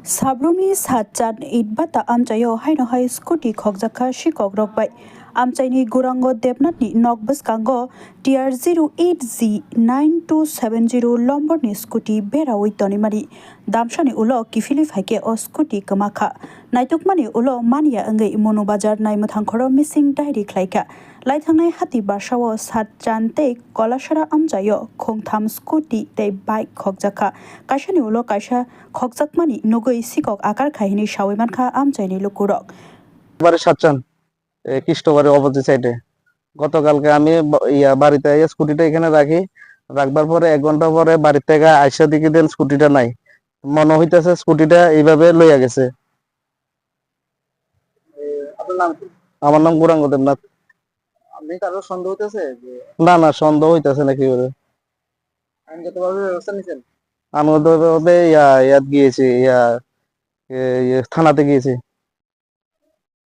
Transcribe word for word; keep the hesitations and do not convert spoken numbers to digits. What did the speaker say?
Sabrumni satchan itbata amchaio haino hai scooty khokjakha sikokrok bai. Amchaini Gurango Debnathni nok bwskango T R zero eight Z nine two seven zero lomborni scooty berawi tonimani damsani ulo kiphilwi phaikhe o scooty kwmakha. Naitukmani ulo manya wngwi Monu Bazar naimwthangkhoro missing diary khlaikha. Laithangnai hati basao satchan tei Kolasara amchaio khongtham scooty tei bike khokjakha. Kaisani ulo kaisa khokjakmani nugwi sikok akar khai hwnwi sawi mankha amchaini lukurok. বাড়ি সাতচান, এ, খ্রিস্টবাড়ির অপোজিট সাইডে। গতকালকে আমি বা-, ইয়া, বাড়িতে আইয়া স্কুটিটা এখানে রাখি, রাখবার পরে এক ঘন্টা পরে বাড়ি থেকে আইসা দেখি দেন স্কুটিটা নাই। মনে হইতেছে স্কুটিটা এইভাবে লইয়া গেছে। এ, আপনার নাম কি? আমার নাম গৌরাঙ্গ দেবনাথ। আপনি কারো সন্দেহ হইতেছে যে না, না, সন্দেহ হইতেছে না কি করে। আইনগতভাবে ব্যবস্থা নিছেন? আইনগতভাবে ইয়া, ইয়াত গিয়েছি, ইয়া, এ, ইয়ে, থানাতে গিয়েছি।